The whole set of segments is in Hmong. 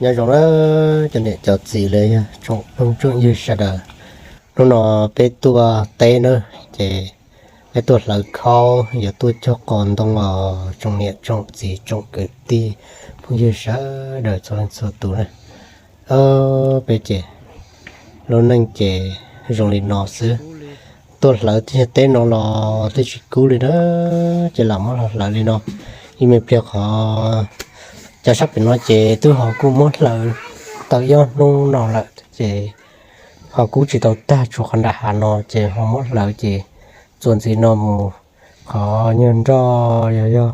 Nyob zoo na, cov niam cov txiv los yog tsoom phooj tsoom ywg sawv daws. Hnub no peb tuaj teb na, ces peb tuaj hlawv khaub, yuav tuaj cog qos ntoo os tsoom niam tsoom txiv tsoom kwv tij phooj ywg sawv daws txhua leej txhua tus na. Peb ces lub neej ces zoo li no xwb. Tuaj hlawv teb no los twb tsis kub li na, ces lam muab los hlawv li no. Ib me pliag qhov cov sab pem no ces twb ho kuj muab hlawv tau ib ob hnub no lawm ces ho kub tsis tau tag, tshuav qhov nram hav no ces ho muab hlawv ces txuas ntxiv no mus qhov nyuag nroj, yog yog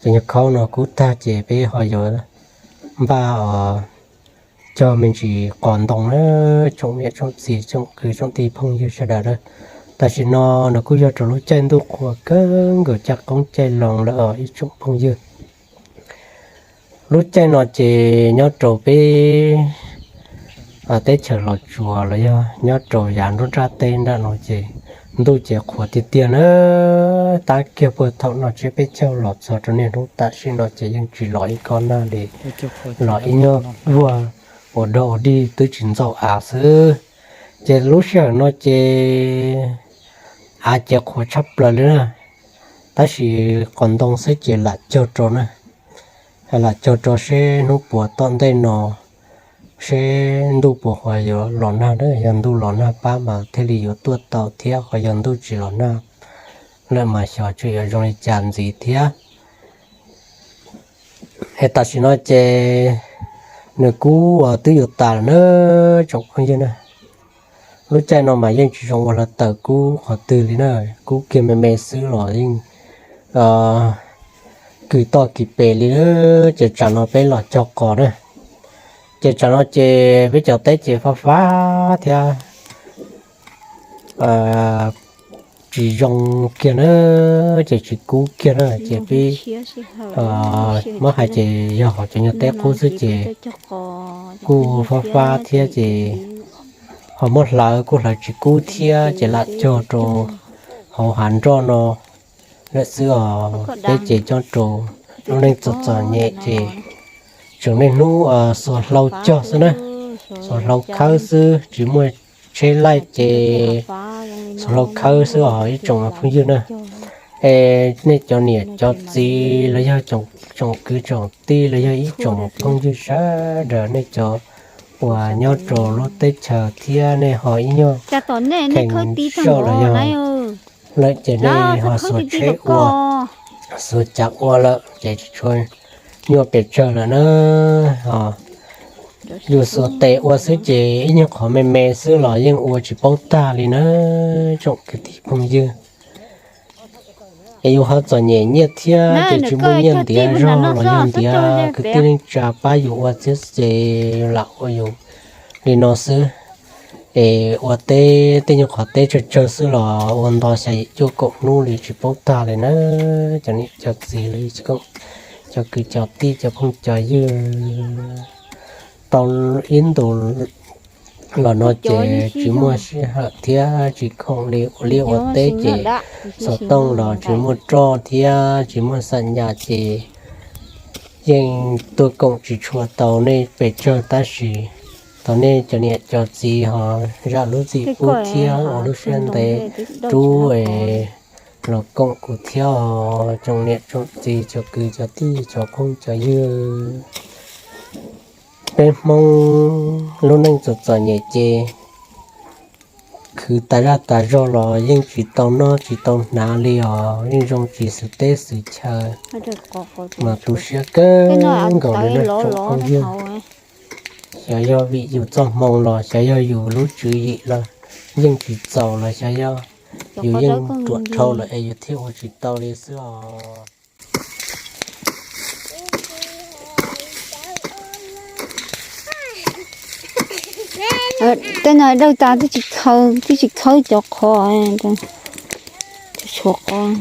cov nyuag khaub no kub tag ces peb ho yuav npaj os cog me ntsis qos ntoo na, tsoom niam tsoom txiv tsoom kwv tsoom tij phooj ywg sawv daws na. Tam sim no nws kuj yog rau lub caij ntuj qhua kawg nkaus, caij qoob caij loo lawm os ib tsoom phooj ywg. Lub caij no ces nyob rau peb teb chaws Los Tsuas los yog nyob rau yav nruab nrab teb nram no ces ntuj ces qhuav tiag tiag na. Tab kiag puag thaum no tsiab peb caug los txog rau niaj hnub tam sim no ces yeej tsis los ib kob nag li, los ib nyuag vuag ua dog ua dig twb tsis ntxaus av xwb. Ces lub sij hawm no ces av ces qhuav tshaj plaws li na, tab sis qos ntoo xwb ces lam cog rau na, lam cog rau seb hnub puas tom ntej no seb ntuj puas ho yuav los nag na, yog ntuj los nag pab mas thiaj li yuav tuaj tau thiab, ho yog ntuj tsis los nag lawm mas xyov tseem yuav zoo li cas ntxiv thiab. Es tam sim no ces nws kub uas twb yuav tas lawm na, tsoom phooj ywg na. Lub caij no mas yeej tsis zoo ua hluav taws kub qhov twg li na, kub kiag me me xwb los yeej kws toj kis pes li. Ces tsam no peb los cog qos na, ces tsam no ces peb cov teb ces fab fab thiab tsis zoo kiag na, ces tsis kub kiag na, ces peb muab hais ces yog hauv cov nyuag teb qub xwb ces kuj fab fab thiab ces ho muab hlawv kuj hlawv tsis kub thiab ces lam cog rau hauv hav nroj no lawm xwb os. Peb ces coj rau lub neej txom txom nyem ces tseem niaj hnub xuas hlau cog xwb na, xuas hlau khawb xwb, tsis muaj tsheb laij ces xuas hlau khawb xwb os ib tsoom phooj ywg na. Es nej cov niam cov txiv los yog tsoom kwv tsoom tij los yog ib tsoom phooj ywg sawv daws, nej cov uas nyob rau lub teb chaws thiab nej ho ib nyuag kheev zoj los yog lawm ces nej ho xuas tsheb ua, xuas cas ua lawm ces tsis tshua nyuaj pes tsawg lawm na. Yus xuas tes ua xwb ces ib nyuag qhov me me xwb los yeej ua tsis paub tag li na, tsoom kwv tij phooj ywg. Es yus ho txom nyem nyiaj thiab ces tsis muaj nyiaj ntiav zog los yog ntiav kwv tij neej tsa pab yus ua thiab ces lam ua yus li no xwb. Es ua teb tej nyuag qhov teb tsawg tsawg xwb los ua nto xya yim cuaj kaum hnub li tsis paub tag li na, cov niam cov txiv los yog cov kwv cov tij cov phooj cov ywg. Tau ib ntus los no ces tsis muaj sij hawm thiab tsis khoom li ua liaj ua teb ces xov tooj los tsis muaj roj thiab tsis muaj xam nyas ces yeej tuaj koom tsis tshua tau nej pes tsawg tab sis thov nej cov niam cov txiv ho zam lub txim pub thiab ua lub siab ntev rub es los koom kuv thiab os tsoom niam tsoom txiv cov kwv cov tij cov phooj cov ywg. Peb Hmoob lub neej txom txom nyem ces khwv tas zaj tas zog los yeej tsis tau noj tsis tau hnav li os, yeej zoo tsis xwm teb xwm chaw. Mas tu siab kawg nkaus li na tsoom phooj ywg. Xyov yog vim yus txoj hmoo los xyov yog yus lub tswv yim los yeej tsis txaus los xyov yog yus yeej ruam dhau lawm es yus thiaj ua tsis tau li xwb os. Tej no dawj tas twb tsis khaws, twb tsis khaws cov qhov, tshuav qhov.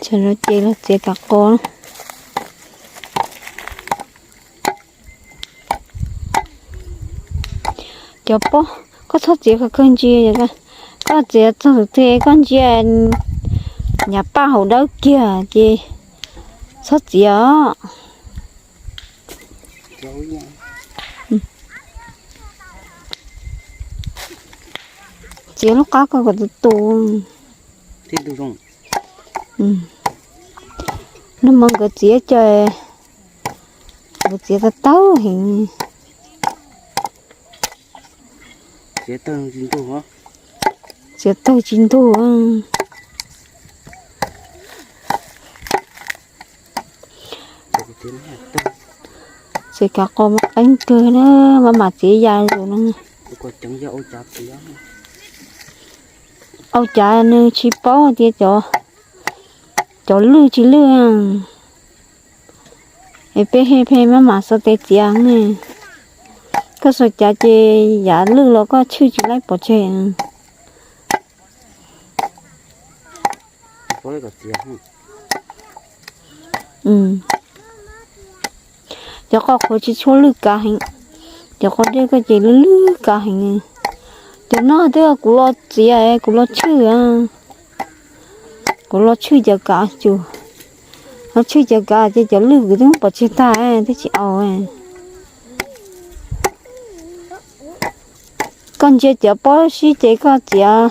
Ces los txiav kam qos. Cov pob, koj txhob txiav kawg ntsia, koj txiav txog tus twg koj ntsia nyav paj hauv dawb kiag ces txhob txiav os. Txiav lub qab kom tu tu. Nag hmo nkawd txiav cas nkawd txiav tau tawg heev. Txiav tawg tsis ntug. Txiav kam qos mas qeeb kawg na, maj mam txiav ya zus no. Au cas nws tsis paub tias cov lwj tsis lwj. Es peb pheej maj mam xuas tes txiav ne. Koj xuas cav ces yav lwj los koj tshwj tsis laib pov tseg. Cov qos qhuav tsis tshua lwj kav heev, cov qos dej koj ces lwj lwj kav heev. Cov no twb kuv los txiav, kuv los tshwj, kuv los tshwj cov kav, los tshwj cov kav ces cov lwj kuv twb muab pov tseg tag, twb tsis au. Koj ntsia cov pob sib ces koj txiav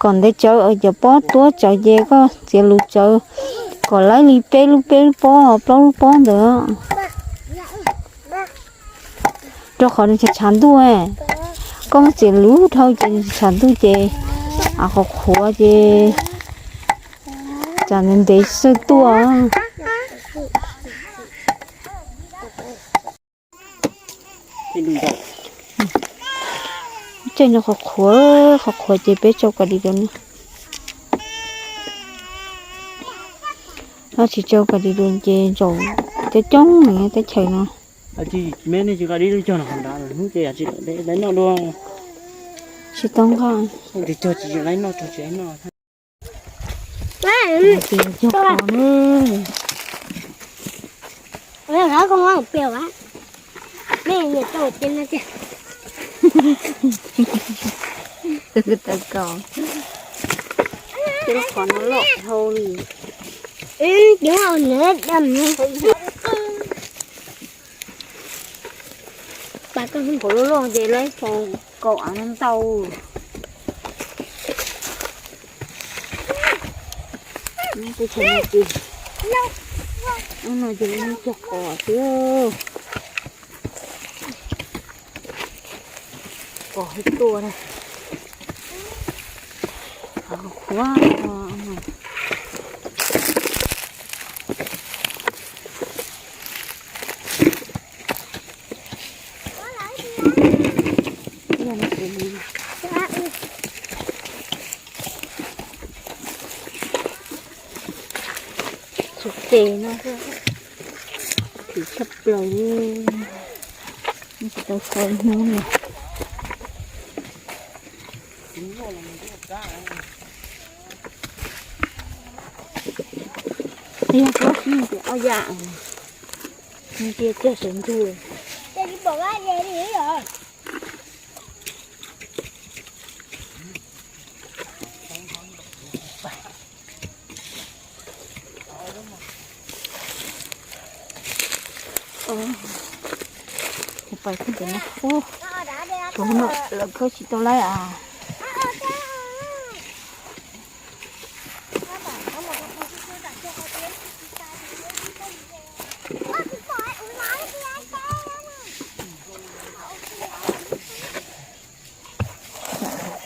kom ntev tsawv, cov pob tuab tsawv ces koj txiav luv tsawv, kom laib li peb lub, peb lub pob, plaub lub pob ntawd. Rau qhov nws tshav tshav ntuj, koj muab txiav luv dhau ces nws tshav ntuj ces qhov qhuav ces tsam ntev ntev xwb tuaj. Tseem no qhov qhuav, qhov qhuav ces peb tsau kav dim rau no. Tsis tsau kav dim rau ces ntsaum coob coob teb chaws no. Tsis tau nqa. Tau kom, tej qhov no loj dhau li. Qhov loj loj ces lawv faus kaum av no ntau. Teb chaws no ces, no ces cog qos xwb. Qos hauv tuaj na. Qhuav. Tes no, tes tshaj plaws li, tsis tau so hnub no. Yog koj sib ces ob yam, cia cog sawv ntsug. Ub, tshuav no lawv khawb tsis tau laib as.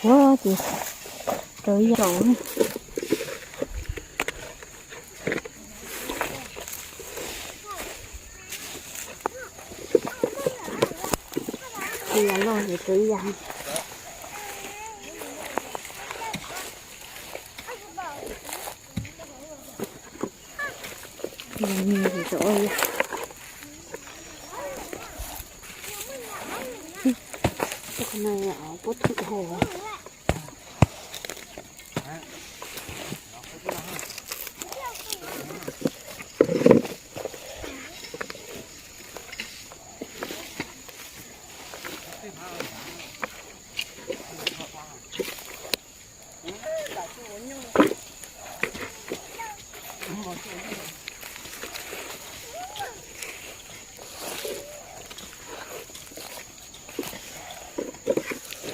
Ua ces Rau ib yam. Ib yam loj ces rau ib yam. Ib yam loj ces rau ib yam. Qhov no puab thub tau.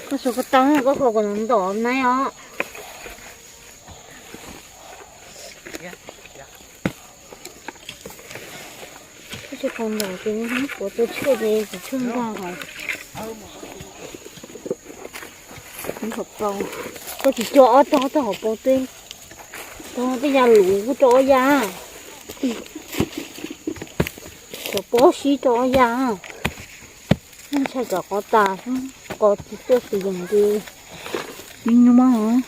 Koj suav koj tau, koj kho kom ntau ntau na os. Koj tsis kho ntau ces kuv tua tshuaj ces kuv tshuaj ntog hauv. Hauv paus, koj tsis cog ob rog rau hauv paus tej, rau tej ya luv kuj rau ob ya, cov pob sib rau ob ya. Ntshai cov qov tas, qov tsis tuaj xwm yees ces ib hnub mas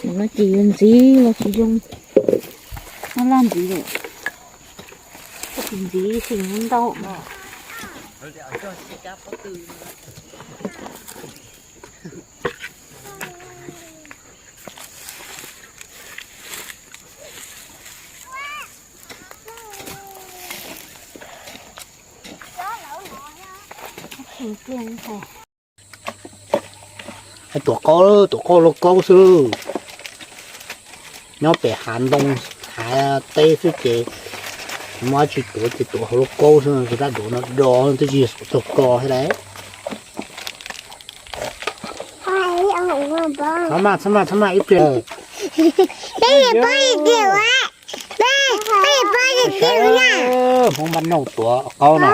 no ces yuav ntxiv los tsis zoo. No laj ntxiv lawm, tsis ntxiv xim ntau. Tuav qaub, tuav qaub lauj kaub xwb. Nyob pem hav ntoo, hav teb xwb ces muaj dab tsi tuav ces tuav hauv lauj kaub xwb, tab duav no do twb tsis tau ko thiab lauj. Txhob maj, txhob maj, txhob maj ib pliag. Hmoob npaj nauj tuav qaub no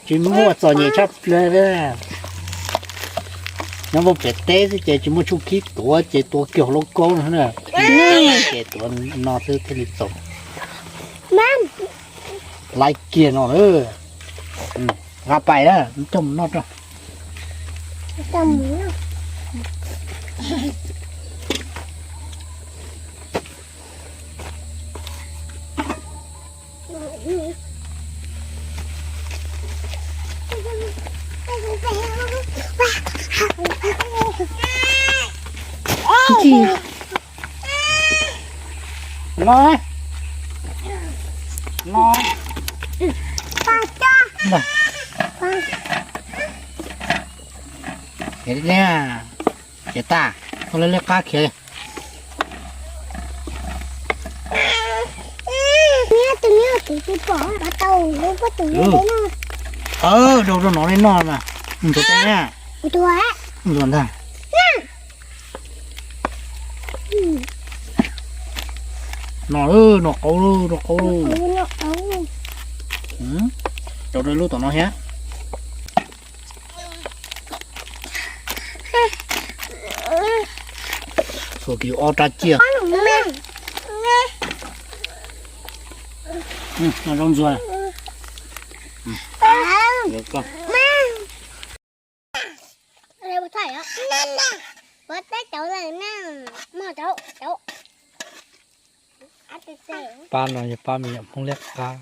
tsis muaj txom nyem tshaj plaws li. Nyob pem teb xwb ces tsis muaj tshoob khib tuav ces tuav kiag hauv lauj kaub no na. Ces tuav no xwb thiaj li txaus. Laiv kiag no lawm. Nqa pais na, coj mus noj rau. Los, los. Khiav li, khiav tag, koj lawv liab qab khiav. Rau rau no li noj mas. Ntxuav tau na. Ntxuav ntag. No, no qaub, no qaub. Rau rau lub tom no thiab. Txhua kiag ob rab ciaj. No zoo ntxuag. Pab no yog pab me nyuam Hmoob liab qab.